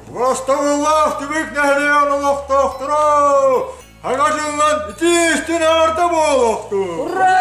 Убаастабыллаах түмүк нэһилиэгин олохтоохторо! Саҥа дьылынан итии-истиҥ эҕэрдэ буолуохтун! Ура!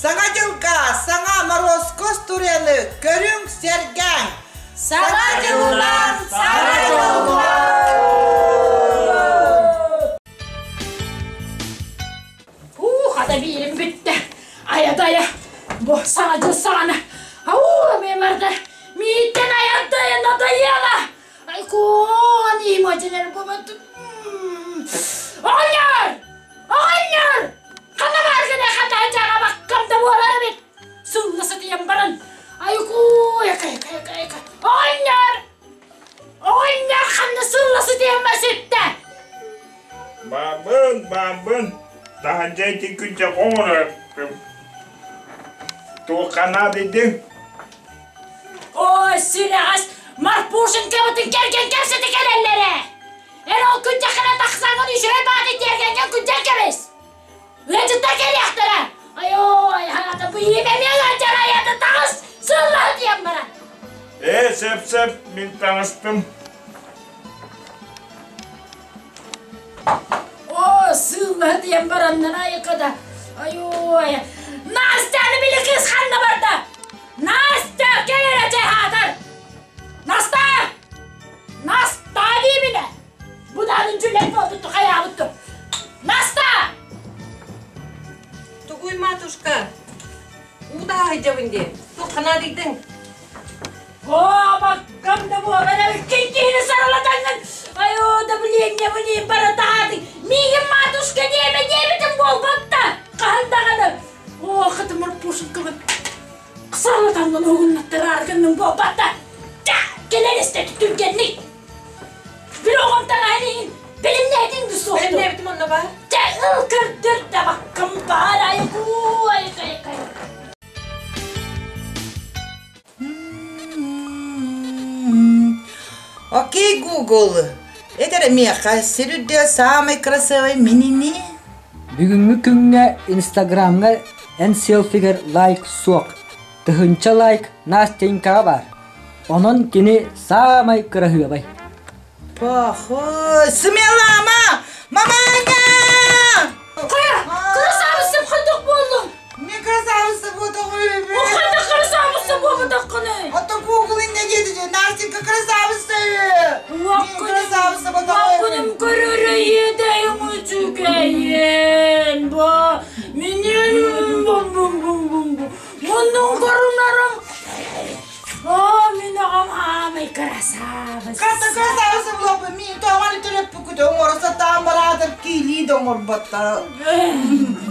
Саҥа дьылга саҥа Морозко остуоруйаны көрүҥ, сэргээҥ! Саҥа дьылынан саҥа дьолунан! Уу, хата биирим бүттэ. Айа-дайа, бу саҥа дьыл саҕана. Ау, мен барда. Мииттен аярдайын надоело. Айкон, имажинер бу Оҕонньор! Оҕонньор! Ханна бааргына хата дьаҕа баккам да буолар эбит. Сылла сытыйан баран. Айкуу, эка, эка, эка, эка. Оҕонньор! Оҕонньор ханна сылла сытыйан сүттэ? Баабын, баабын, таһырдьа ити күнчэ оҥорорум. Туохха наадыйдыҥ? Ой, сүрэҕэс, Марпушенкабытын кэргэн кэпсэтэ кэлэллэрэ! Эр ол күндэххинэ тахсаҥҥын үчүгэй баҕайы тиэргэҥҥин күндэн кэбис! Ыалдьыттар кэлиэхтэрэ! Айой, аһаата бу иим эмиэ ыалдьар айата таҕыс, сыллаһы диэн баран! Ээ, сөп-сөп, мин таҥастым. Оо, сыыллаһы диэн бараннар айыкада. Айой, Настяны били кыыс ханна барда? Настя, кэл эрэ дьэ аатар! Наста! Наста диибинэ! Бу даҕаны дьүлэй буолбутту хайаабытту. Наста! Тугуй, матушка? Уу таһаһыйдьабын дии. Туох ханаадыйдыҥ? Оо, баккам да буолан эбиккин киһини саралатаҥҥын! Айоо, да блин, блин, бара таһаатыҥ! Миигин матушка диэмэ диэбитим буолбатта! Хаһан даҕаны! Оо, хатымыр пушинкабын саралатаҥҥын уһугуннаттараары гынныҥ буолбатта! Кэлэн истэ түргэнник! Били оҕом таҥаһын иһин бэлэмнээтиҥ да суох Бэлэмнээбитим онно баар. Дьэ, ыл көрдөр да баккам баар айгуу, айгай, айгай. Окей, Google, это эрэ миэхэ сир үрдүгэр саамай красивай минини. Бүгүҥҥү күҥҥэ Инстаграмҥа эн селфигэр лайк суох. Тыһыынча лайк Настенькаҕа баар. Онон кини саамай кыраһыабай. Похуй, смелама! Маманя! Хайа, кырасаабыссым хайдах буоллуҥ? Мен красавица буотаҕым. Хайдах красавица буолбатаххыный? А то Google инне диэти Настенька красавица. Мен красавица буотаҕым. Күнүм көрөрөйүөдэйим үчүгэйин бу минин бум бум бум бум бум муннун корунарым Оо, мин оҕом аамай красавица. Хата красавица буолбут мин тоҕон төрөппүкүт оҥоро сатаан бараатар киилии да оҥорботтор.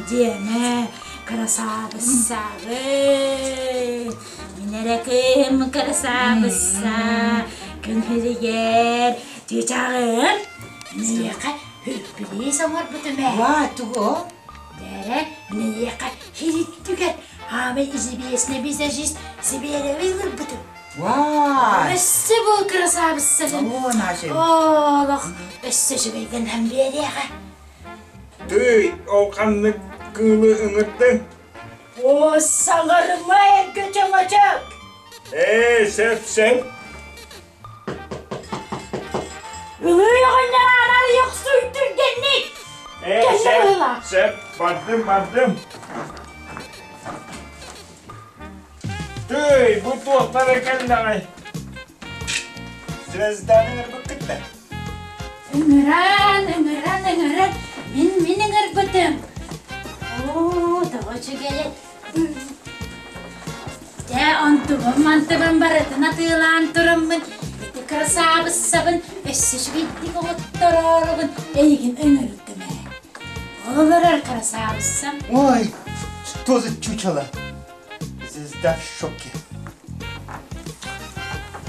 Диэмэ, красавицабы. Мин эрэ кыыһым красавица. Күн сиригэр чыычааҕым миэхэ сюрприз оҥорбутум ээ. Ва, тугу? Дээрэ, миэхэ хириттүгэр Аамай известный визажист Сибиэрэби ыҥырбытым. Вау! Өссө бу кырасаабыссатын. О, Настя. Олох өссө үчүгэйдэн һэн биэриэҕэ. Тыый, ол ханнык кыылы ыҥырдыҥ? О, саҥарыма эргэ чөҥөчөк! Ээ, сөп-сөп. Ылыы оҕонньор аанар йохсуй түргэнник! Ээ, сөп, сөп, бардым, бардым. Тыый, бу туохтара кэллэҕэй? Звезданы ыҥырбыккыт да? Ыҥыран, ыҥыран, ыҥыран, мин мин ыҥырбытым. Оо, тоҕо үчүгэйэ. Дьэ, онтубун-мантыбын барытын атыылаан тураммын, ити кырасаабыссабын өссө үчүгэйдик оҕотторооробун эйигин ыҥырдым ээ. Ол олорор кырасаабыссам. Ой, что за чучело? Звезда в шоке.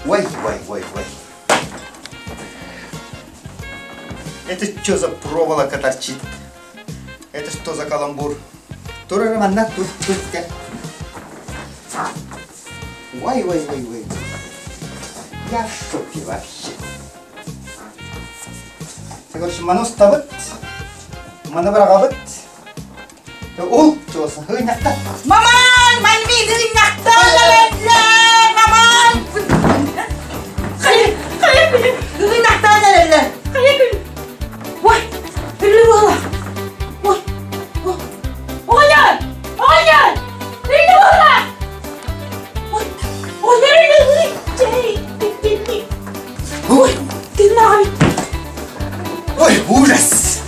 Ой, ой, ой, ой. Это что за проволока торчит? Это что за каламбур? Тур эрэ манна, тур, тур, кэл. Ой, ой, ой, ой. Я в шоке вообще. Короче, маны устабыт, маны быраҕабыт. Ол чуоса ыйнахта. Маман, манмин ыйнахтан эрэллэр, маман! Хайа, хайа күнү? Ыйнахтан эрэллэр. Хайа күн? Ой, үлү буола. Ой, ой. Оҕонньор! Оҕонньор! Үлү буола! Ой, ой, үлү, Ой, ты навіть. Ой, ужас!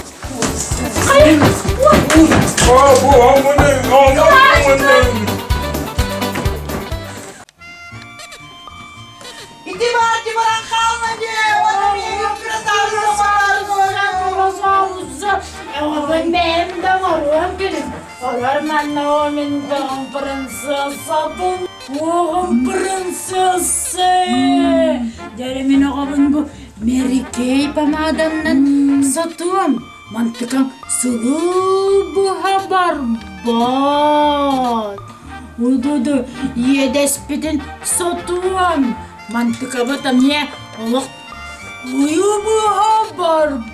О, бу омуну, омуну. Иди бар, ди баран хаалла дии, уонна миигин красавица Оҕобун бэйэм да оҥоруом күнүм. Олор манна мин доҕом принцессабын. Оҕом принцесса. Дьэ мин оҕобун бу Мэри Кэй помаданнан сотуом. Мантыкаҥ сылы быһа барбат. Удуду иэдэспитин сотуом. Мантыкабыт эмиэ олох уйу быһа барбат.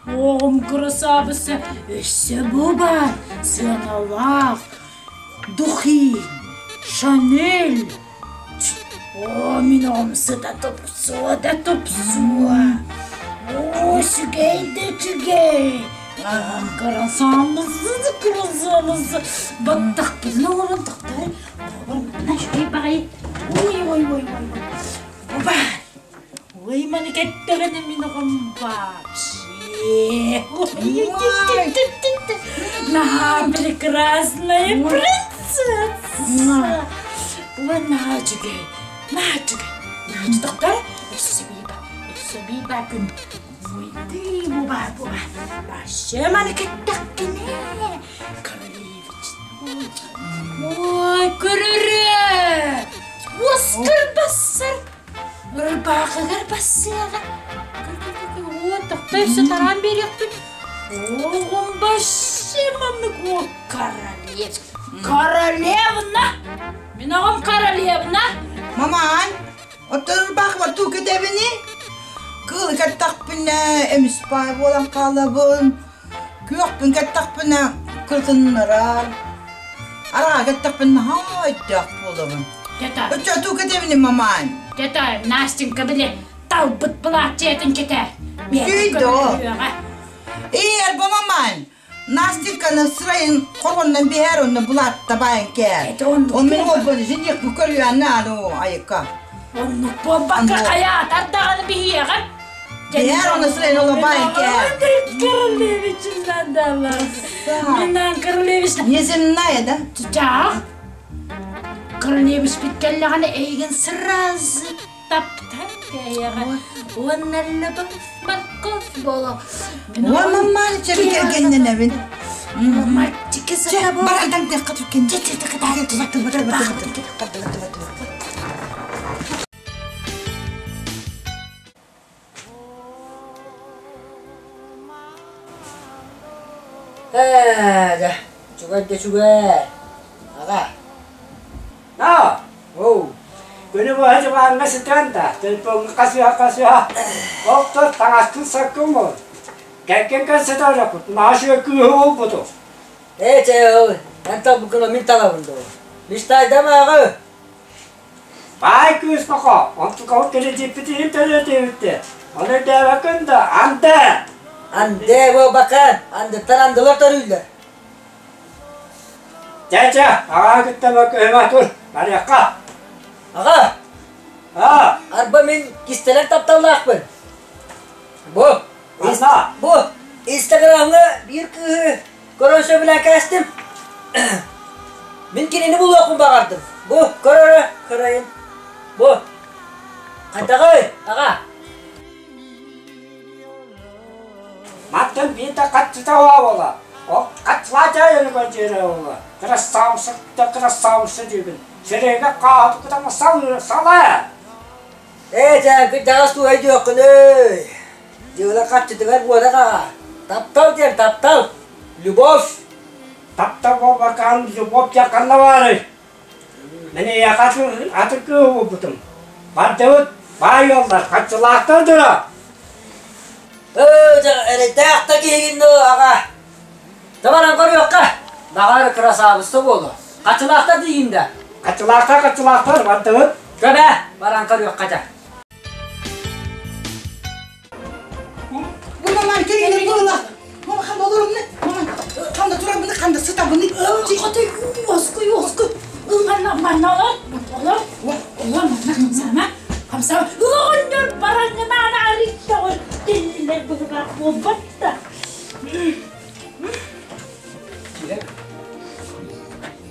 Оҕом кырасаабыса өссө бу баар сыаналаах духи, Шанель. Оо, мин оҕом сыта тупсуо да тупсуо. Оо, үчүгэй да үчүгэй. Оҕом кырасаабысы кырасаабысы. Баттахпын оҕорон тохтоор. Оҕом манна үчүгэй баҕайы. Ой, ой, ой, ой, ой. Бу баар. Ой, маны кэттэҕинэ мин оҕом вообще. Наһаа прекрасная принцесса. Ой, наһаа үчүгэй, наһаа үчүгэй. Наһаа үчүгэй. Өссө биир өссө биир күн. Ой, ты, бу баар, бу баар. Вообще маны кэттэххинэ. Королевич. Ой, көрөрө. Оскар бассар. Ырбаахыгар бассыаҕа. Көр-көр-көр, тохтой өссө тараан биэриэхпит. Оҕом вообще маннык о королев. Королевна! Мин оҕом королевна! Маман, оттон ырбаахыбар туу кэтэбини? Кыылы кэттэхпинэ, эмис баай буолан хаалабын. Күөхпүн кэттэхпинэ, кыртыннарар. Араҕа кэттэхпинэ, наһаа өйдөөх буолабын. Тета. Оччо туу кэтэбини, маман? Тета, Настенька били талбыт былааччыйатын кэтэ. Үгүй доо. Ээ, арба маман, Настеньканы сырайын хорҕоннон биһээр онно булаатта баайан кээр. Он мин олбон жиньек көрүөннэ ану айыкка. Оннук буолбакка хайаатар даҕаны биһиэҕэ. Биһээр онно сырайын оло баайан кээр. Королевич надала. Минан Королевич. Неземная, да? Чаах. Королевич бүткэллэҕинэ эйигин сразу таптан кэйэҕэ. Уонна морковь боло. Ой, мамма, чэби кэргэннэнэбин. Мальчики Чэ, баран тахха түркен. Ээ, дьэ, үчүгэй да үчүгэй. Аҕа. Аа, оу, күнү быһа дьыбааҥҥа сытыан да, телефоҥҥа хасыһа-хасыһа, ол таҥаскын саккын буол. Кэргэн кэлсэтэ олохпут, наша кыыһы буолбуту. Ээ, чэ, ол, эн талбыккын мин талабын дуо? Мечтайдам ааҕы. Баай кыыс нохоо, онтукабыт кэлэтииппитин төлөтүбүттэ. Ону өйдөөбөккүн да, анды! Анды буолбакка, андыттан андылар төрүүллэр. Чэ-чэ, аҕаа кытта көһүмэ тур, барыахха. Аҕа! Аа! Арба мин кистэлэҥ тапталлаахпын. Бу, Анна! бу, Инстаграмҥа биир кыыһы көрөн сөбүлээн кээстим. Мин кинини булуохпун баҕардым. Бу, көр эрэ, көрөйүн. Бу. Хайдаҕый, аҕа? Мантан биир да хаччыта буола. Ол хаччылаача өлүгө буола. Красавица да красавица диибин. Сирэйгэ хаатыкытан сала. Ээ, дьэ, кырдьаҕас туһай диэххин Дьыала хаччытыгар буолар аҕа. Таптал диэн таптал. Любовь. Таптал буолбакаан любовь диэн ханна баарый? Мин эйиэхэ атын кыыһы булбутум. Бардыбыт, баай ыаллар, хаччылаахтар дуо? Ээ, дьэ, эрэйдээх да киһигин дуо, аҕа? Табаран көрүөххэ, баҕар кырасаабысса буолуо. Хачылаахтар диигин да? Хачылаахтар, хачылаахтар, бардыбыт. Көбө, баран көрүөххэ дьэ. Бу маман кэлин буола. Мама ханда олорумны? Мама ханда турабыны, ханда сытабыны? Хотой, оскуй, оскуй. Ылманна, манна олор, олор, олор, манна хамсама, хамсама. Оҕонньор бараҥҥынаан арыйтаҕыр, тиллилэр быһылаах буолбат да.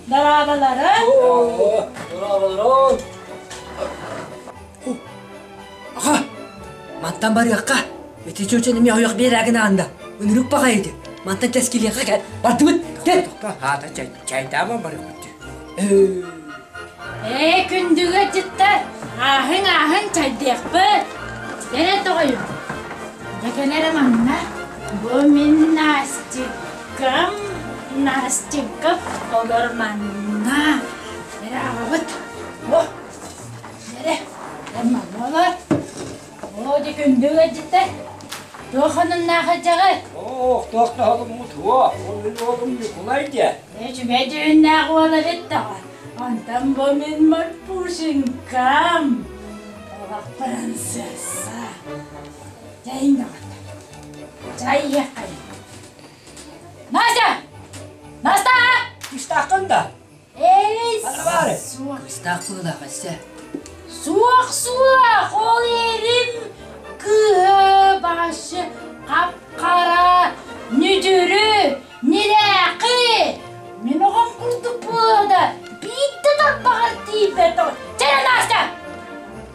Дорооболорун. Дорооболорун. Аха, мантан барыахха. Ити чүөчэн эмиэ ойох биэрээгин аанда. Үнүрүк баҕайы ити. Мантан тэскилиэххэ кэл. Бардыбыт. Кэл. Аата чайдааман барыахпыт. Ээ, күндүгө дьиттэр. Ааһыҥ, ааһыҥ, чайдыахпыт. Эрэ тоҕойум. Дьэ кэлэрэ манна. Бу мин Настикам, Настикам олор манна. Эрэ аҕабыт. О, эрэ, манна олор. Оо, дьэ күндү ыалдьыттар. Туох онуннаах дьаҕы? Ох, туох да олуммут уо, ол мин уолум Ньукулай диэ. Үчүгэй дьүһүннээх уол эбит даҕа. Онтон бу мин Марпушенькам. Олох принцесса. Чайын даҕата. Чай иһиэххэйин. Настя! Настя! Кыстааххын да? Эй, Ханна баары? суох. Кыстаах быылаах өссө. Суох, суох, ол эрим кыыһа башы хап-хара, нүдүрү, нирээхи. Мин оҕом курдук буолла да, биирдэ тарбаҕар тиийбэт. Чэ, Настя!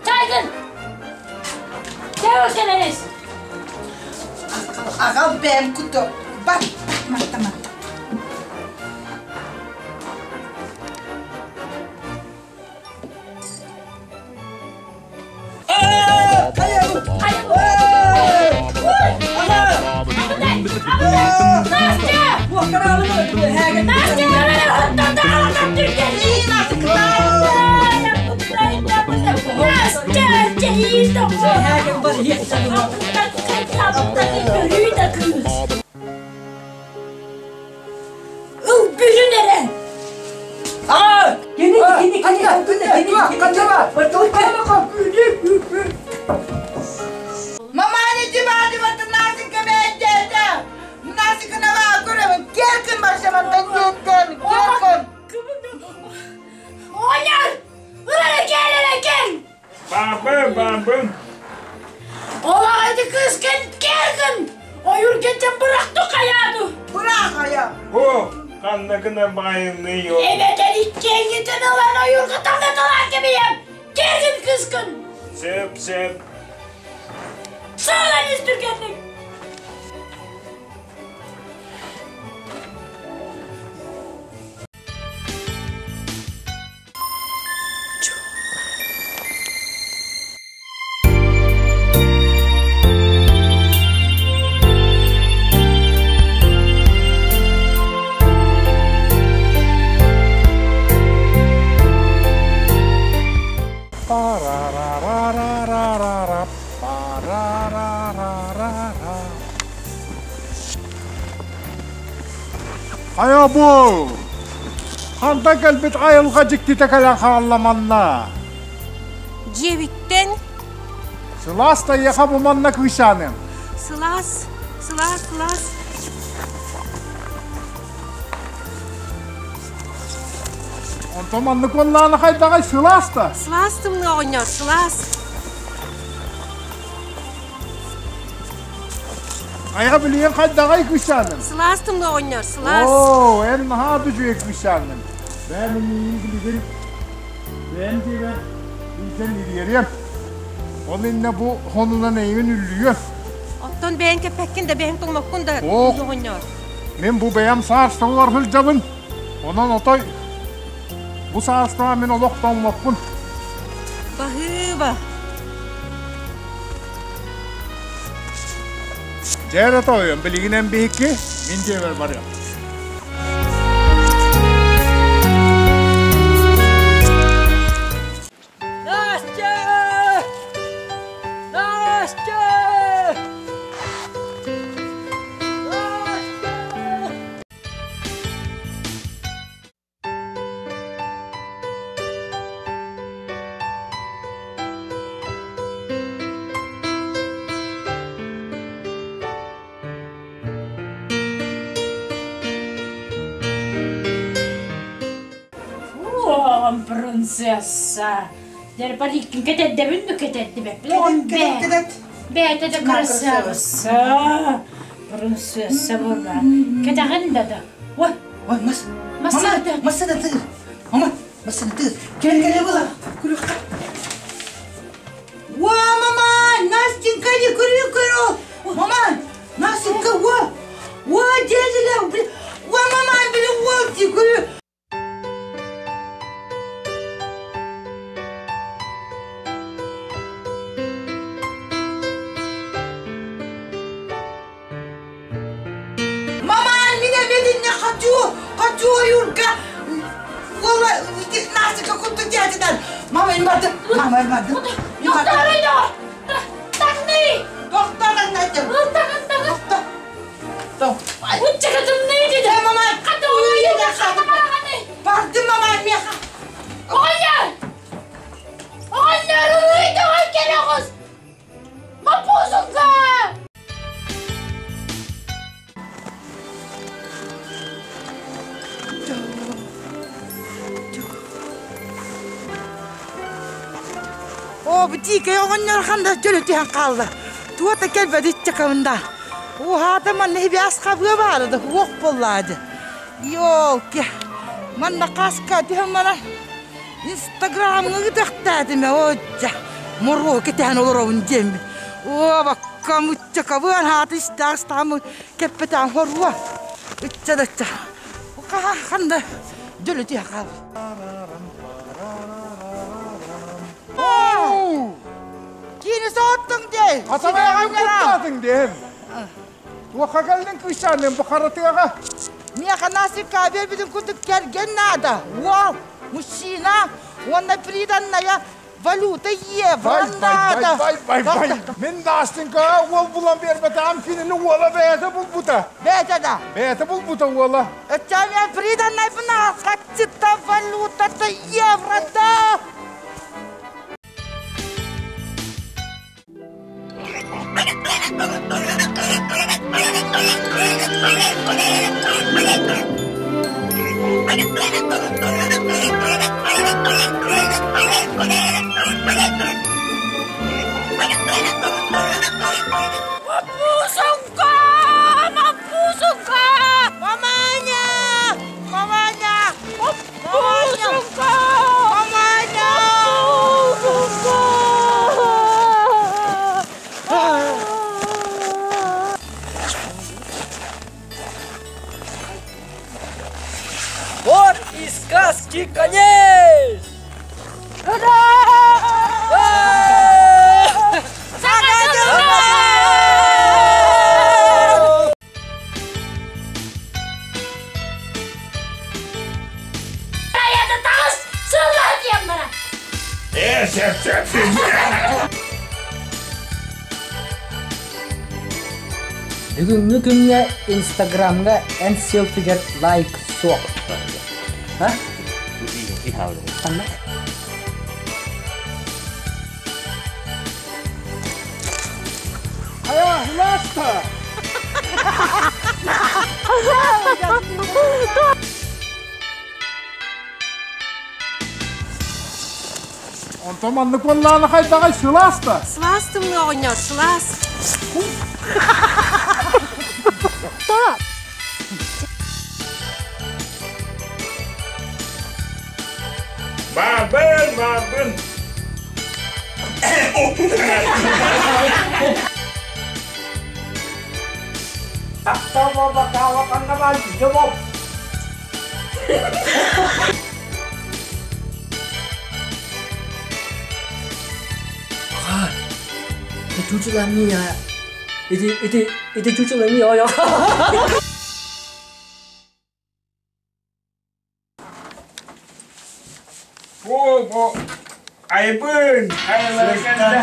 Чайгын! Чэ, кэлэрис! Аҕал бэйэм куту. Бат, матта, матта. Ыл бүтүн эрэ! Аҕа! Кини, кини, кини, кини, Маманя диваны Насенька бэйдэтэ! Насенька наваа көрөбүн, кэркин барсамантан диэттэн, кэркин! Оҕонньор! Ылара кэл эрэ кэл! Баабын, баабын. Олох ити кыыскын кэргин! Ойур кэнтэн бырахту хайаану! Бырах айа! О, ханна гына баайынный ол. Эбэтэр иккиэҥҥитин ылан ойуурга таҥнаталаан кэбиһэм! Кэргин кыыскын! Сөп, сөп. Саалан ис түргэнник! Хайа бу! Хантан кэлбит айылҕа дьиктитэ кэлэн хаалла манна? Дьиэбиттэн. Сылаас тайыаха бу манна кыысааным. Сылаас, сылаас, сылаас. Онтон маннык уоллаана хайдаҕай сылаас да? Сылаас тымныы оҕонньор, сылаас. Айга билигин хайдаҕай кыысааным? Сылаас тымныы оҕонньор, сылаас. Оо, эн наһаа да үчүгэй кыысааным. Бэйэм миигин билигин бэйэм диэбэр илдьэн ириэриэм. Ол иннэ бу хонунан эйигин үллүйүөм. Оттон бэйэҥ кэппэккин да, бэйэҥ тоҥмоккун да, оҕонньор. Мин бу бэйэм саастаҕар сылдьабын. Онон отой бу саастаҕа мин олох тоҥмоппун. Баһыыба. Дьэ эрэ тоойуом, билигин эн биһикки, мин дьиэбэр барыам. Настя! Настя! Настя! Принцесса. Дэр париккин кэтэрдэбин да кэтэрдибэппин. Кэтэт. Бэйэтэ да красавица. Принцесса буолла. Кэтэҕин да да. Ой. Ой, мас. Мама, масса да тыыр. Мама, масса да тыыр. Кэл кэлэ була. Күрүххэ. Уа, мама, Настенька, не күрү көрө. Мама, Настенька, уа. Уа, дядя, уа, мама, били уол ти күрү. Мама, меня медленно хочу, хочу, Юрка. Уола, Настенька, куту дядя. Мама, не барды, мама, не барды. Доктор, Тахны! Доктор, Настя. Тахын, тахын. Бардым, мама, меха. Оҕонньор! Оҕонньор, ылыый кэлэ оҕус! Маппуусуҥка! Оо, бу тиикэй оҕонньор ханда дьөлө түһэн хаалла. Туота кэлбэт иччэкэбин да. Уһаата манна хибиас хабыа баара да уох буоллаады. Ёлки. Манна хаска түһэн баран Инстаграмҥа ыытахтаатым оодьа. Моруо кэтээн олоробун диэммин. Оо, баккам ыччакабыан хааты истээх ыстаамы кэппэтээн хоруо. Ычча да ычча. Хаха ханда дьөлө түһэ хаалбыт. Киини соттуҥ дии. Хатабайаҕын куттаатыҥ диэм. Туохха кэллиҥ кыысчааным бу харатыаҕа? Миэхэ Настенька биэрбитин курдук кэргэн наада. Уол, мужчина уонна приданная валюта евро наада. Бай, бай, бай, бай. Мин Настенькаҕа уол булан биэрбэтэҕим кинини уола бэйэтэ булбута. Бэйэтэ да? Бэйэтэ булбута уола. Өттөмүөн приданнайбына хаччыта валютата еврота. Маппуусуҥка! Маппуусуҥка! Маманя! Маманя! Маппуусуҥка! Маманя! Маппуусуҥка! Вот и сказки конец! Ура! Саҥа дьылга! Айата таҕыс! Сыллаа диэн баран! Э, сөп, сөп. Бүгүҥҥү күҥҥэ Инстаграмҥа эн селфигэр лайк суох. А? Ханна? Хайа, ласта! Онтон маннык буоллаҕына хайдаҕай сылаас да? Сылаас тымныы оҕонньор, сылаас. Топ! Баабын, баабын. Таптал буолбакка ханна баар дьобол. Аҕаа, ити чучула мия. Ити, ити, ити чучула мия ойо. Бу, бу, айбын, айылара кэллэ.